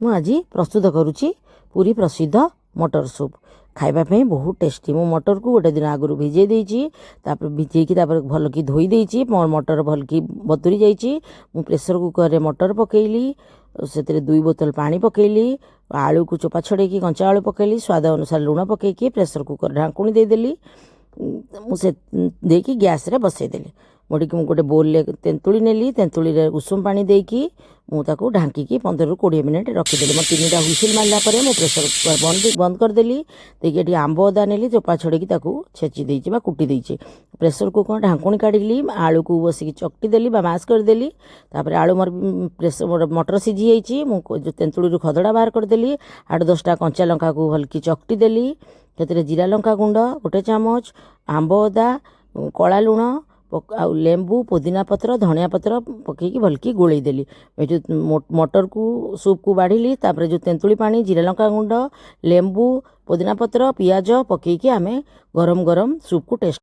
ମୁଁ ଆଜି ପ୍ରସ୍ତୁତ କରୁଛି ପୁରୀ ପ୍ରସିଦ୍ଧ ମଟର ସୁପ୍। ଖାଇବା ପାଇଁ ବହୁତ ଟେଷ୍ଟି। ମୁଁ ମଟରକୁ ଗୋଟେ ଦିନ ଆଗରୁ ଭିଜେଇ ଦେଇଛି। ତାପରେ ଭିଜେଇକି ତାପରେ ଭଲକି ଧୋଇ ଦେଇଛି। ମୋ ମଟର ଭଲକି ବତୁରି ଯାଇଛି। ମୁଁ ପ୍ରେସର କୁକରରେ ମଟର ପକେଇଲି, ସେଥିରେ 2 ବୋତଲ ପାଣି ପକେଇଲି, ଆଳୁକୁ ଚୋପା ଛଡ଼େଇକି କଞ୍ଚା ଆଳୁ ପକେଇଲି, ସ୍ୱାଦ ଅନୁସାରେ ଲୁଣ ପକେଇକି ପ୍ରେସର କୁକର ଢାଙ୍କୁଣୀ ଦେଇଦେଲି। ମୁଁ ସେ ଦେଇକି ଗ୍ୟାସ୍ରେ ବସେଇଦେଲି। ମୁଁ ଗୋଟେ ବୋଲ୍ରେ ତେନ୍ତୁଳି ନେଲି। ତେନ୍ତୁଳିରେ ଉଷୁମ ପାଣି ଦେଇକି ମୁଁ ତାକୁ ଢାଙ୍କିକି 15ରୁ 20 ମିନିଟ୍ ରଖିଦେଲି। ମୋ ତିନିଟା ହୁଇସିଲ୍ ମାରିଲା ପରେ ମୁଁ ପ୍ରେସର କୁକର ବନ୍ଦ ବନ୍ଦ କରିଦେଲି। ଦେଇକି ଏଠି ଆମ୍ବ ଅଦା ନେଲି, ଚୋପା ଛଡ଼େଇକି ତାକୁ ଛେଚି ଦେଇଛି ବା କୁଟି ଦେଇଛି। ପ୍ରେସର କୁକର ଢାଙ୍କୁଣୀ କାଢ଼ିଲି, ଆଳୁକୁ ବସିକି ଚକଟି ଦେଲି ବା ମାସ୍ କରିଦେଲି। ତାପରେ ଆଳୁ ମୋର ପ୍ରେସର ମୋର ମଟର ସିଝି ଯାଇଛି। ମୁଁ ଯେଉଁ ତେନ୍ତୁଳିରୁ ଖଦଡ଼ା ବାହାର କରିଦେଲି। 8-10ଟା କଞ୍ଚା ଲଙ୍କାକୁ ଭଲକି ଚକଟି ଦେଲି। ସେଥିରେ ଜିରା ଲଙ୍କା ଗୁଣ୍ଡ ଗୋଟେ ଚାମଚ, ଆମ୍ବ ଅଦା, କଳା ଲୁଣ ଆଉ ଲେମ୍ବୁ, ପୋଦିନା ପତ୍ର, ଧନିଆ ପତ୍ର ପକେଇକି ଭଲକି ଗୋଳେଇ ଦେଲି। ଏ ଯେଉଁ ମଟରକୁ ସୁପ୍କୁ ବାଢ଼ିଲି। ତାପରେ ଯେଉଁ ତେନ୍ତୁଳି ପାଣି, ଜିରା ଲଙ୍କା ଗୁଣ୍ଡ, ଲେମ୍ବୁ, ପୋଦିନା ପତ୍ର, ପିଆଜ ପକେଇକି ଆମେ ଗରମ ଗରମ ସୁପ୍କୁ ଟେଷ୍ଟ